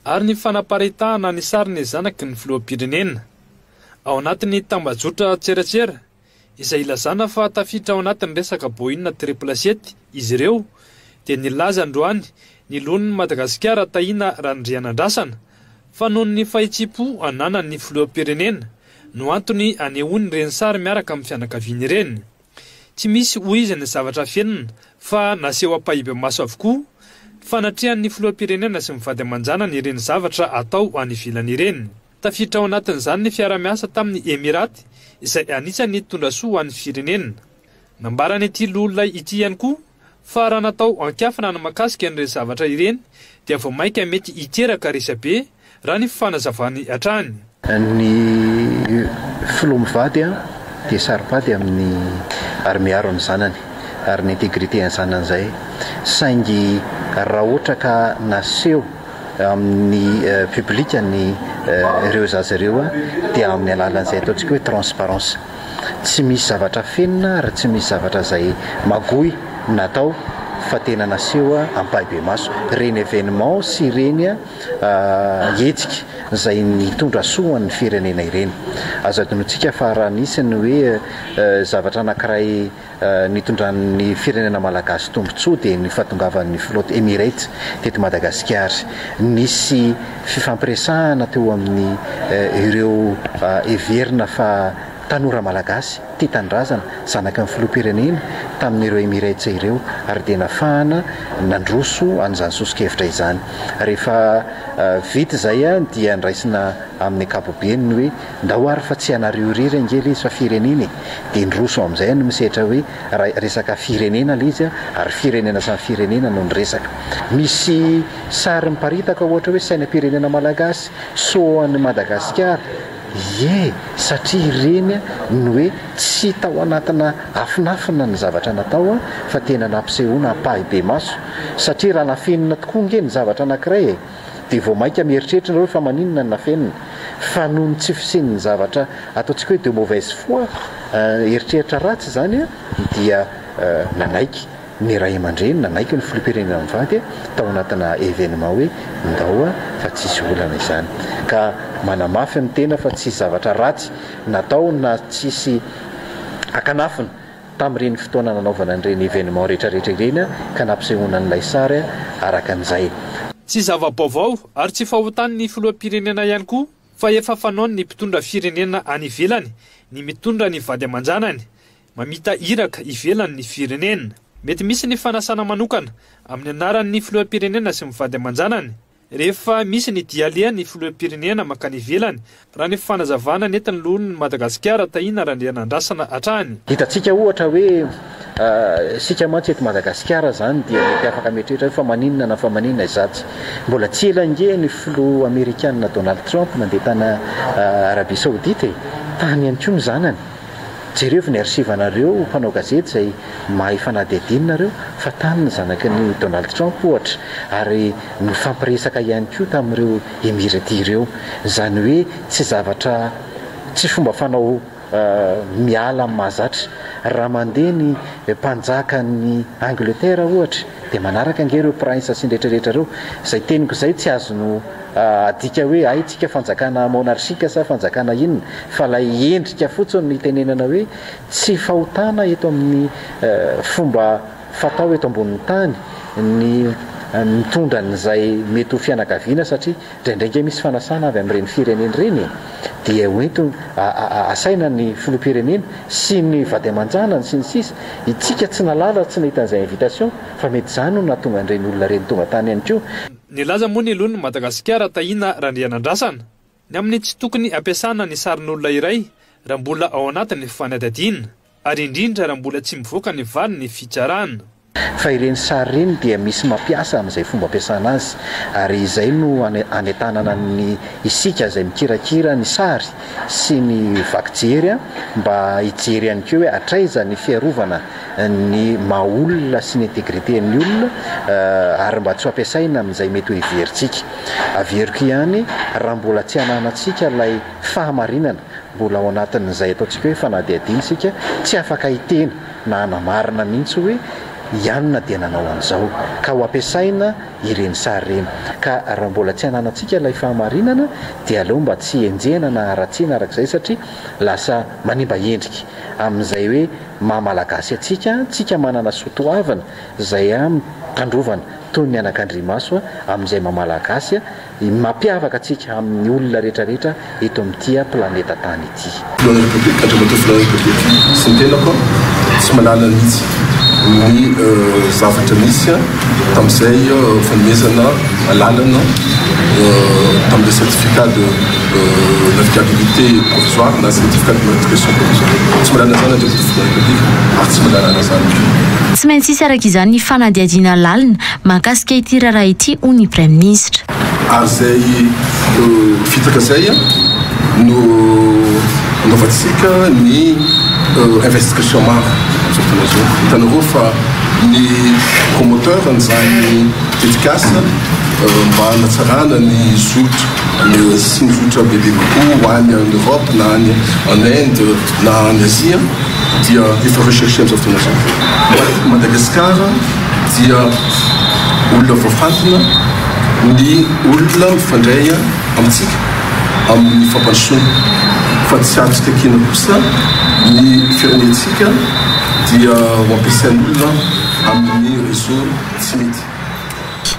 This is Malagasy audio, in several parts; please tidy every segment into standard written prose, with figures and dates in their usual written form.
ary ny fanaparitahana ny sarin'ny zanaky ny filoham-pirenena ao anatin'ny tambajotra tserasera izay ilazana fa tafiditra ao anatin'ny resaka Boeing 777 izy ireo dia nilaza androany ny loholon'i Madagasikara Tahina Randrianandrasana fa noho ny fahitsim-po ananan'ny filoham-pirenena no antony anehoany ireny sary miaraka amin'ny fianakaviany ireny. Tsy misy hoy izy ny zavatra afenina fa naseho ampahibemaso avokoa ny fanatrehan'ny filoham-pirenena sy ny vady aman-janany ireny zavatra atao any ivelany ireny. Tafiditra ao anatin'izany ny fiaraha-miasa tamin'ny Emiraty izay anisan'ny nitondra soa ho an'ny firenena. Nambaran'ity loholona ity ihany koa fa raha natao ankiafina ny mahakasika an'ireny zavatra ireny dia vao mainka mety hiteraka resabe raha ny fanazavany hatrany. Ny filoha mivady dia saro-pady amin'ny ary miaro ny zanany ary ny intégrité an'ny zanany izay saingy raha ohatra ka naseho amin'ny public ny ireo zaza ireo dia amin'ny alalan'izay ataontsika hoe transparence. Tsy misy zavatra afenina ary tsy misy zavatra izay magoy natao fa tena naseho ampahibemaso ireny événement sy ireny hetsika izay nitondra soa ho an'ny firenena ireny. Azo adinointsika fa raha nisy ny hoe zavatra anankiray nitondran'ny firenena malagasy tombontsoa dia ny fahatongavan'ny flotte Emirates teto Madagasikara. Nisy fifampiresahana teo amin'ny ireo heverina fa tanora malagasy tia tanindrazana, zanaky ny filoham-pirenena tamin'ireo Emirates ireo ary dia nafahana nandroso an'izany soso-kevitra izany. Rehefa vita izay dia nraisina amin'ny ankapobeny ny hoe Ndao ary fa tsy ianareo irery ange ilay izy fa firenena e! Dia niroso amin'izay ny misetra hoe raha resaka firenena ilay izy ary firenena samy firenena no niresaka. Misy sary miparitaka ohatra hoe sainam-pirenena malagasy, sceau an'i Madagasikara, ie! Satria ireny no hoe tsy tao anatina afinafina ny zavatra natao fa tena nampisehoana ampahibemaso. Satria raha nafenina tokoa ange ny zavatra anankiray e! Dia vao mainka mieritreritra nareo fa maninona no nafenina? Fa noho ny tsy fisian'ny zavatra ataontsika hoe de mauvaise foi, eritreritra ratsy izany dia nanaiky ny ray aman-dreny, nanaiky ny filoham-pirenena mivady tao anatina événement hoe ndao fa tsisy olana izany. Ka manamafy ny tena fa tsisy zavatra ratsy natao na tsisy ankanafina. Tamin'ireny fotoana nanaovana an'ireny événement rehetrarehetra ireny ka nampisehoana an'ilay sary araka an'izay. Tsy zava-baovao ary tsy fahotan'ny filoham-pirenena ihany koa fa efa fanaon'ny mpitondra firenena any ivelany ny mitondra ny vady aman-janany mamita iraka ivelan'ny firenena. Mety misy ny fanasana manokana amin'ny anaran'ny filoham-pirenena sy ny vady aman-janany. Rehefa misy ny dia alehan'ny filoham-pirenena mankany ivelany, raha ny fanazavana nentin'ny loholon'i Madagasikara Tahina Randrianandrasana hatrany. Hitantsika ohatra hoe isika mantsy eto Madagasikara izany dia mety afaka mieritreritra hoe fa maninona na fa maninona izatsy. Mbola tsy ela ange ny filoha amerikana Donald Trump nandeha tany Arabie Saoudite e! Tany ihany koa ny zanany. Jerevo ny archive-nareo mpanao gazety izay mahay fanadihadiana nareo fa tany ny zanaky ny Donald Trump ohatra ary nifampiresaka ihany koa tamin'ireo Emirati ireo. Izany hoe tsy zavatra tsy fomba fanao miala amin'ny mahazatra. Raha mandeha ny mpanjakan'ny Angleterre ohatra dia manaraka ange ireo prince sy ny rehetra rehetra ireo. Izay teniko izay tsy azonao Adika hoe hay tsika fanjakana monarchique sa fanjakana inona fa ilay endrika fotsiny no itenenana hoe tsy fahotana eto amin'ny fomba fatao eto ambonin'ny tany ny mitondra an'izay mety ho fianakaviana satria indraindray ange misy fanasana avy amin'ireny firenena ireny e! dia hoentiny asaina ny filoham-pirenena sy ny vady aman-janany sy ny sisa Itsika tsy nahalala tsy nahita an'izay invitation fa mety izany no nahatonga an'ireny olona ireny tonga tany ihany koa. Nilaza moa ny loholon'i Madagasikara Tahina Randrianandrasana ny amin'ny tsy tokony hampiasana ny sarin'olona iray raha mbola ao anatin'ny fanadihadiana ary indrindra raha mbola tsy mivoaka ny valin'ny fitsarana. Fa ireny sary ireny dia misy mampiasa amin'izay fomba ampiasana azy ary izay no anentanana ny isika izay mikirakira ny sary sy ny vaky jery mba hijery ihany koa hoe hatraiza ny fiarovana ny maha olona sy ny intégrité an'ny olona ary mba tsy ho ampiasaina amin'izay mety ho heverintsika. Averiko ihany, raha mbola tsy ananantsika ilay fahamarinana, mbola ao anatin'izay ataontsika hoe fanadihadiana isika, tsy afaka hiteny na hanamarina mihitsy hoe i anona dia nanao an'izao. Ka ho ampiasaina ireny sary ireny. Ka raha mbola tsy ananantsika ilay fahamarinana dia aleo mba tsy henjehina na haratsiana arak'izay satria lasa manimba endrika amin'izay hoe maha Malagasy antsika, tsika manana soa toavina izay tandrovana toy ny anakandrimaso amin'izay maha Malagasy Mampiavaka antsika amin'ny olona rehetra rehetra eto amin'ity planeta tany ity. Filohan'ny Repoblika, Andriamatoa Filohan'ny Repoblika sy ny tenako tsy manala mihitsy ny zavatra nisy tamin'izay fanomezana alalana tamin'ilay certificat de navigabilité provisoire na certificat d'immatriculation provisoire. Tsy manala an'izany Andriamatoa Filohan'ny Repoblika ary tsy manala an'izany koa. Tsy maintsy hisy araka izany ny fanadihadiana lalina mahakasika ity raharaha ity, hoy ny Praiminisitra. Ary izay fitaka izay no anaovantsika ny investigation maro amin'izao fotoana izao. Hitanareo fa ny promoteur an'izany tetikasa mba hanatsarana ny zotra sy ny zotra bebe kokoa ho any en Europe na any en Inde na any Asie dia efa recherché amin'izao fotoana izao. Madagascar dia olona voafantina ny olona mifandray amintsika amin'ny fampandrosoana fa tsy azo takiana kosa ny firenentsika dia ho ampiasain'olona amin'ny réseau tsy mety.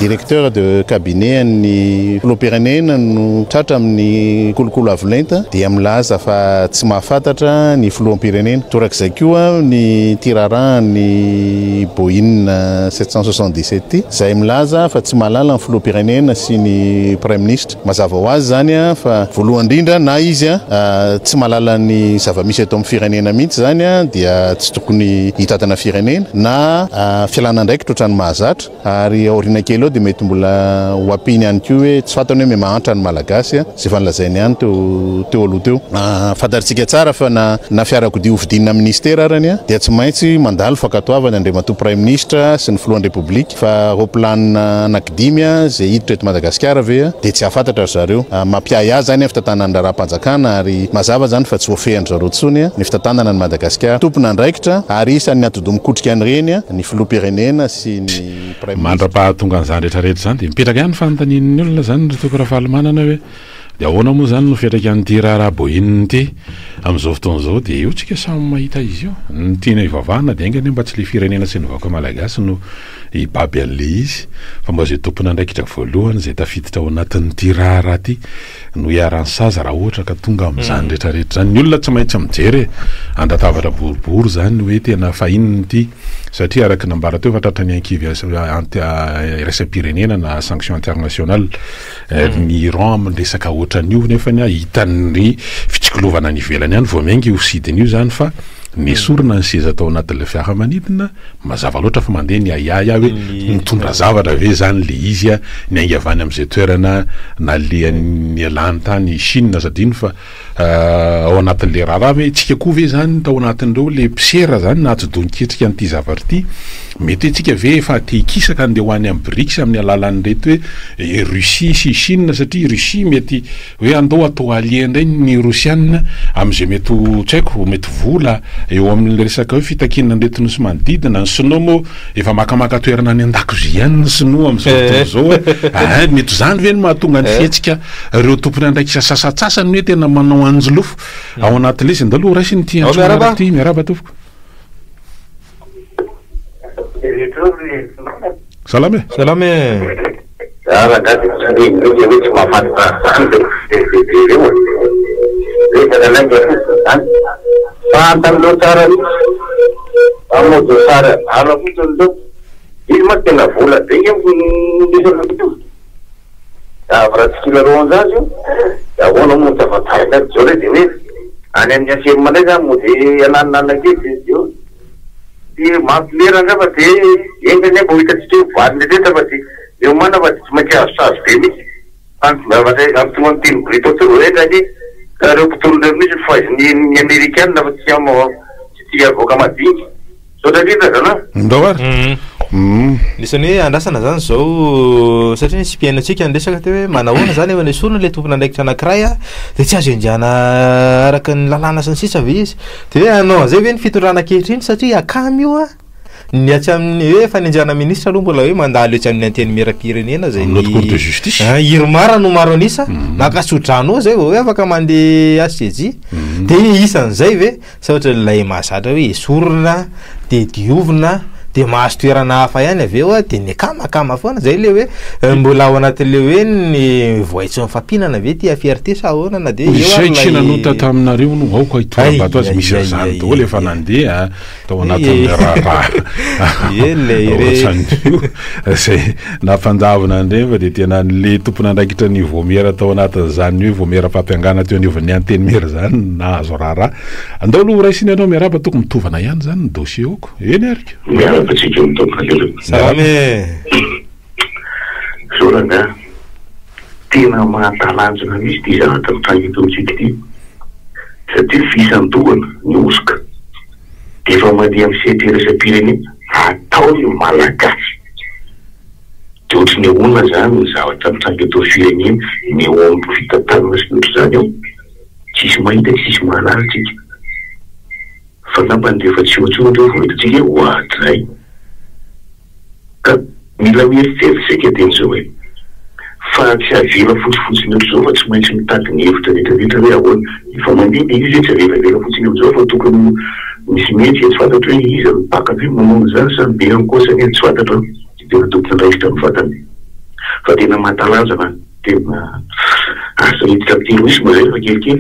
Directeur de cabinet an'ny filoham-pirenena no tratra amin'ny kolikoly avo lenta dia milaza fa tsy mahafantatra ny filoham-pirenena. Torak'izay koa ny ity raharahan'ny Boeing 777 ity izay milaza fa tsy mahalala ny filoham-pirenena sy ny praiminisitra. Mazava ho azy izany fa voalohany indrindra na izy tsy mahalala ny zava-misy eto amin'ny firenena mihitsy izany dia tsy tokony hitantana firenena na fialana andraikitra ohatran'ny mahazatra. Ary aoriana kely eo dia mety mbola ho ampiany ihany koa hoe tsy fantany hoe mihamahantra ny Malagasy, izay efa nolazainy ihany teo teo aloha teo. Fantatritsika tsara fa na na fiarakodia hofidiana minisitera arany dia tsy maintsy mandalo fankatoavana Andriamatoa Praiminisitra sy ny Filohan'ny Repoblika fa roaplanina anankidimy izay hiditra eto Madagasikara ve dia tsy hahafantatra ry zareo. Mampiahiahy izany ny fitantanana ny raharaham-panjakana ary mazava izany fa tsy voafehin-dry zareo intsony ny fitantanana an'i Madagasikara. Tompon'andraikitra ary isan'ny atidoha mikotrika an'ireny ny Filoham-pirenena sy ny Praiminisitra. Mandra-pahatongan'izany rehetra rehetra izany dia mipetraka ihany ny fanontanian'ny olona izany ry Toky Rafalimanana hoe dia ahoana moa izany no fiantraikan'ity raharaha Boeing ity amin'izao fotoana izao dia eo tsika samy mahita izy io. Ny tiana hivavahana dia enga anie mba tsy ilay firenena sy ny vahoaka malagasy no hibaby an'ilay izy fa mba izay tompon'andraikitra voalohany izay tafiditra ao anatin'ity raharaha ity no iharan'ny sazy raha ohatra ka tonga amin'izany rehetra rehetra izany. Ny olona tsy maintsy mijery e! An-databatra boribory izany hoe tena fa inona ity? Satria araka ny nambara teo fa tratran'ny ankivy iraisam-pirenena na sanction internationale ny Iran amin'ny resaka ohatran'io nefany hitan'ny fitsikilovana any ivelany any vao miainga io sidina io izany fa nesorina ny seza tao anatin'ilay fiaramanidina Mazava loatra fa mandeha ny ahiahy ahy hoe nitondra zavatra ve izany le izy niainga avy any amin'izay toerana nalehany nialany tany Chine aza adino fa ao anatin'le raharaha ve tsika koa ve izany tao anatin'ireo le mpisera izany na atidoha niketrika an'ity zavatra ity mety hoe tsika ve efa te hikisaka andeha ho any amin'ny BRICS amin'ny alalan'ireto hoe Russie sy Chine satria Russie mety Hoe andao atao allié indray ny Rosiana amin'izay mety ho, tsy haiko, mety vola eo amin'ilay resaka hoe fitakiana an'ireto nosy manodidina. Ny sinoa moa efa makamaka toerana any an-dakozia ihany ny sinoa amin'izao fotoana izao hoe ah, mety izany ve no mahatonga ny fihetsika ireo tompon'andraikitra sasantsasany hoe tena manao anjolofo ao anatin'ilay izy. Andao aloha horaisina ity antso manaraka ity. Miarahaba tompoko. Salama e! Salama e! Za rangahy dia tsy regny mihitsy hoe tsy mahafantatra an'izany ireo FDD ireo e! Resaka lainga fotsiny izany. Fantany ireo tsara mihitsy fa mody sary adala fotsiny ireo. Izy mantsy tena vola be nge no resaka io. Avy raha tsy kilalao an'izany io dia ahoana moa no tsy ahafantarany azy. Zao indray dia hoe any amin'ny HM indray izany mody hananonanona kely dia eo. Tsy mampilera angamba dia enga anie mba ho hitantsika eo valiny rehetra fa dia miomàna fa dia tsy maintsy azo sazy be mihitsy fa ny zavatra amin'ny tonga ny teny brito teo vao enga anie ka ireo mpitolona ireo mihitsy no faizin'ny ny amerikana fa tsy tsy tia avoaka madinika. Misaotra indrindra zalahy. Ndao ary. Anisan'ny hoe andrasana izany izao satria nisy mpihaino antsika niresaka teo hoe manahoana izany efa nesorina ilay tompon'andraikitra anankiray dia tsy azo enjehana araka ny lalàna sy ny sisa ve izy? Dia hoe hanao an'izay ve ny fitondrana ankehitriny satria akama io an! Ny atsy amin'ny hoe fanenjehana ministra aloha mbola hoe mandalo etsy amin'ny antenimieram-pirenena izay Amin'ny haute cour de justice. Ah, IRMAR no maro an'isa, maka tso-drano ao zay vao hoe afaka mandeha HCJ. Dia isan'izay ve sa ohatra ilay mahazatra hoe esorina dia diovina dia mahazo toerana hafa ihany avy eo dia ny akamakama foana zay le hoe mbola ao anatin'le hoe ny voay tsy mifampinana ve ty affaire ty sa ahoana na dia eo Izay ary tsy ilay nanota taminareo no aoka hitora-bato azy, misy an'izany daholo efa nandeha. tao anatin'ny raharaha ohatran'io izay nampandavina an'ireny fa dia tena le tompon'andraikitra ny vaomiera tao anatin'izany hoe vaomieram-pampiangana teo anivon'ny antenimiera izany no nahazo raharaha. Andao aloha horaisina ianao miarahaba tokony mitovana ihany izany ny dossier oko. Eny ary ka. Miarahaba antsika mitompona Salama e. Zao rangahy, tena mahatalanjona mihitsy ity zavatra mitranga eto amintsika ity satria fisandohana ny hosoka. dia efa mandeha amin'ny sehatra iraisam-pirenena ataon'ny Malagasy. Dia ohatry ny ahoana izany ny zavatra mitranga eto amin'ny firenena, ny eo amin'ny fitantanana sy ny ohatr'izany eo? Tsisy mahita, tsisy mahalala tsika. Fa angambany rehefa tsy eo intsony ireo vao hitantsika hoe oadray. Ka mila mieritreritra isika dieny izao e! Fa tsy avela fotsifotsiny ohatr'izao fa tsy maintsy mitady ny hevitra rehetra rehetra hoe ahoana. Efa mandeha ilay izy hoe tsy avelavela fotsiny amin'izao fa tokony misy mihetsika tsy fantatro hoe iza no mpaka ve manao an'izany sa ny be ankoatrany tsy fantatro an! Tsy tena tompon'andraikitra amin'ny vatany fa tena mahatalanjona an! Tena asa hiditra amin'ny terrorisme izay fa kelikely.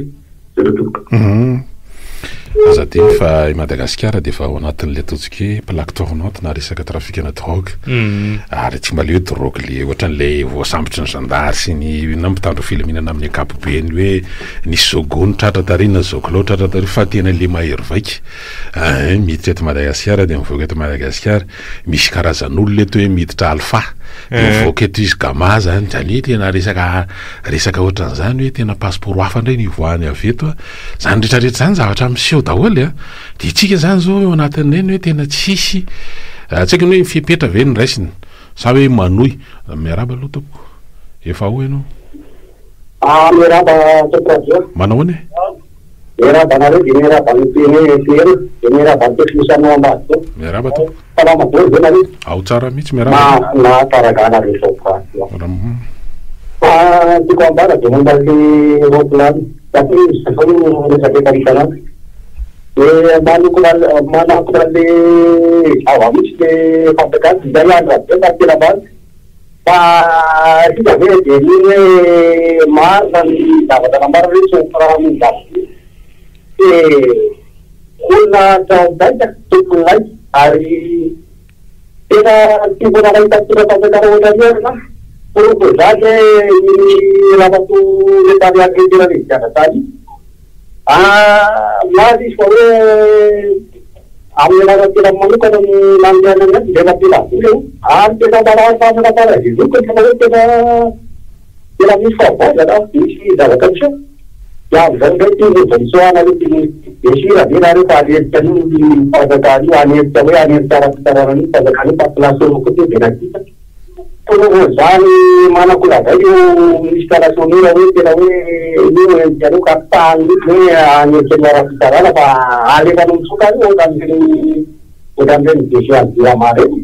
Aza adino fa i Madagasikara dia efa ao anatin'ilay ataontsika hoe plaque tournante na resaka trafikana drogue. Ary tsy mba le hoe drogue le ohatran'ilay voasambotry ny zandary sy ny na mpitandro filaminana amin'ny ankapobeny hoe nisy zôgony tratra tary na zôkilao tratra tary fa tena le mahery vaika. Ein, miditra eto Madagasikara dia mivoaka eto Madagasikara. Misy karazan'olona eto hoe miditra alpha dia mivoaka eto izy gamma zany, zany hoe tena resaka resaka ohatran'izany hoe tena passeport hafa indray no ivoahany avy eto a, zany rehetra rehetra zany zavatra miseho daholo a, de itsika zany zao eo anatin'ireny hoe tena tsisy tsy haiko ny hoe fepetra ve no raisina sa hoe manohy, miarahaba aloha tompoko, efa ao ianao? Ah miarahaba tompoko radio. Manao ahoana e? Miarahaba anareo dia miarahaba ny PNPM dia miarahaba ny technicien ao ambadika ao. Miarahaba tompoko. Salama daholo ve nareo? Ao tsara mihitsy miarahaba. Mahafinaritra rangahy nareo zao radio. Fa ny tiako ambara dia momba le roapilany satria izy zao no resaka efa isan'andro. Dia manokona manakona le zava-misy le fanjakana izay andry rajoelina no tena marina. Fa isika ve dia mino hoe marina ny zavatra nambarany hoe tsy ho firahan'ny zavatra Dia olona hatramin'izay tompon'ny lainga ary tena tsy mbola nahita mpitondra fanjakana ohatran'io aho na porofon'izany hoe iny ramatoa Retaria Clémentine Reziana tany iny. Milaza izy fa hoe amin'ny anaran'ny tenany manokana no nandehanany any, nefa tena vola io. Ary tena marary tanana faran'izay zoky fa hoe tena tena misy fahavoazana, misy zavatra miseho. Dia amin'izao indray ity mody nitsoahana ity bien sûr ve nareo fa hanerika an'io fanjakana io, hanerika hoe hanerika ara-pitsarana an'io fanjakana io fa place eo koa dia nakita. Torohozany manakolazaina io ministre nationaux raha hoe tena hoe io no entinareo ka tany mihitsy hoe hanerika ny ara-pitsarana fa alefanao mitsoka any ohatran'ireny ohatran'ireny DG an'i Jirama ireny.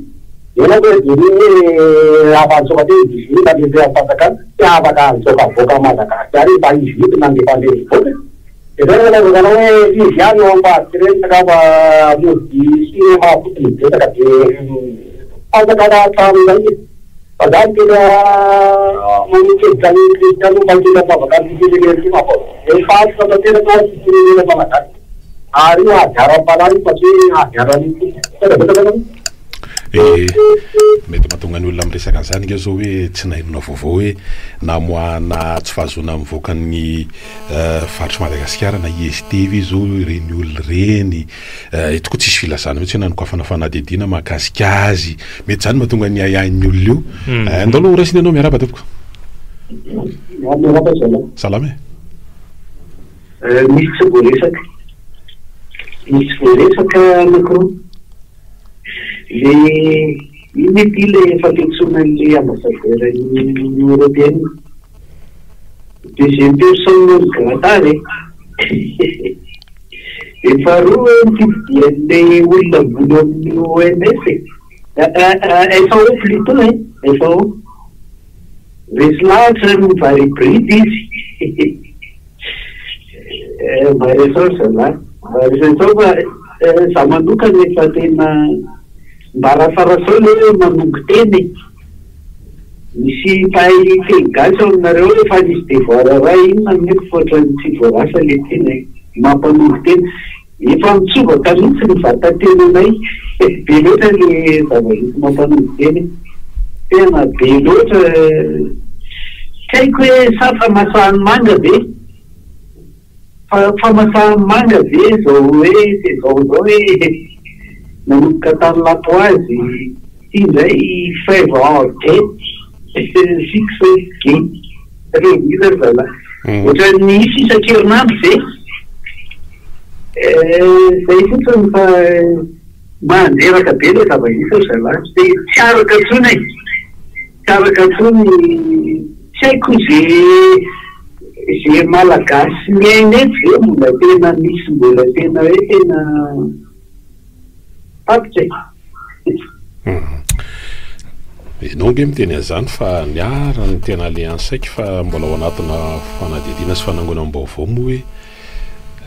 Ianao ve jereo hoe afa nitsoaka teo io DG io na le fanjakana tsy afaka nitsoaka avoaka an'i Madagasikara io fa izy mihitsy nandefa an'ireny hivoaka. Dia zay no nanaovana anao hoe izy ihany no ambadika ireny angamba mody cinéma fotsiny betsaka be fanjakana hatramin'izay e! Fa za no tena manolo-kevitra an'i Cristiano mba hitondra am-bavaka an'ity firenena ity fa efa tanteraka ho an'ity firenena malagasy ary io ady ara-panahy io fa tsy hoe ady ara-nofo fotsiny. Betsaka zany. Eh, mety mahatonga ny olona miresaka an'izany nge zao hoe tsy nahenoana vaovao hoe namoahana tsy fahazoana mivoaka ny faritr'i Madagasikara na IST ve zao ireny olona ireny. Eto koa tsisy filazana mihitsy hoe nanokafana fanadihadiana mahakasika azy. Mety izany mahatonga ny ahiahin'ny olona io. Andao aloha ho raisina ianao, miarahaba tompoko. Miarahaba zalahy. Salama e. Misy tsy voaresaka. Misy tsy voaresaka anankiroa. Le inona ity le fampiantsoana an'le ambassadeur ny Union Européenne? Deuxième personne non grata ve? Dia ny faharoa hoe ny fifidian'ilay olona ambony ao amin'ny OMS e. FAO plutôt e, FAO. Resy lahatra ny vary hybride izy. Mba resaho ry zalahy. Mba resaho fa za manokana efa tena mba rafarasao le hoe manongo tena e. Misy mpahay teny gasy ao aminareo ao efa nisy devoir iray inona no haiko fa ohatran'ny tsy voarasa le teny e. Mampanongo tena. Efa mitsobaka mihitsy ny vatatenanay. Be loatra le zava-misy mampanongo tena e. Tena be loatra. Tsy haiko hoe sa famasahan'ny manga ve? Fa famasahan'ny manga ve izao hoe saison izao hoe nanomboka tany Lapoazy ity indray fève en gety fixe gety. Revy ry zalahy. Ohatran'ny hisy isan-kerinandro ve? Izay fotsiny fa mandreraka be ilay zava-misy ry zalahy. Tsy araka intsony e. Tsy araka intsony, tsy haiko ze ze malagasy miaina eto ve mbola tena misy mbola tena hoe tena tapitra e. Ianao ange miteny an'izany fa ny ahy raha ny tena alehan'ny saiko fa mbola ao anatina fanadihadiana sy fanangonam-baovao moa hoe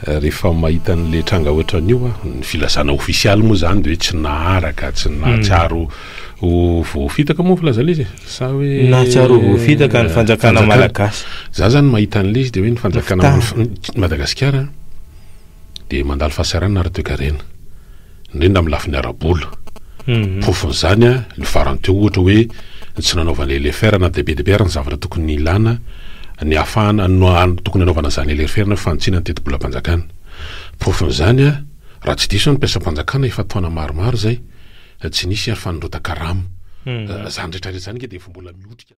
Rehefa mahita an'le tranga ohatran'io aho, ny filazana ofisialy moa zany de hoe tsy naharaka, tsy nahatsiaro ho voafitaka moa ny filazana izy e? Sa hoe Nahatsiaro ho voafitaka ny fanjakana malagasy. Za zany mahita an'le izy de hoe ny fanjakana Madagasikara de mandalo fahasahiranana ara-toekarena. indrindra amin'ny lafiny ara-bola. Porofon'izany, ny farany teo ohatra hoe ny tsy nanaovana LFR na dia be dia be ary ny zavatra tokony ilana ny ahafahana no tokony hanaovana izany LFR na fanitsiana ny tetibolam-panjakana. Porofon'izany, raha tsy diso aho ny mpiasam-panjakana efa taona maromaro izay tsy nisy ary fanondrotan-karama. Izany rehetra rehetra izany ange dia efa mbola miotrika.